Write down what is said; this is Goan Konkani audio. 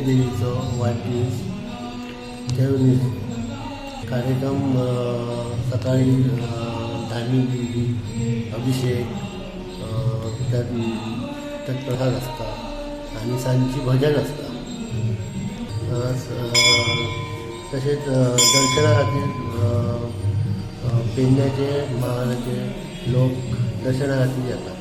पेडणे देवीचो वाडदीस ठेवून कार्यक्रम सकाळी धार्मीक विधी, अभिषेक, त्यात त्यात प्रसाद आसता आनी सांजची भजन आसता. तशेंच दर्शना खातीर पेडण्याचे, म्हालाचे लोक दर्शना खातीर येतात.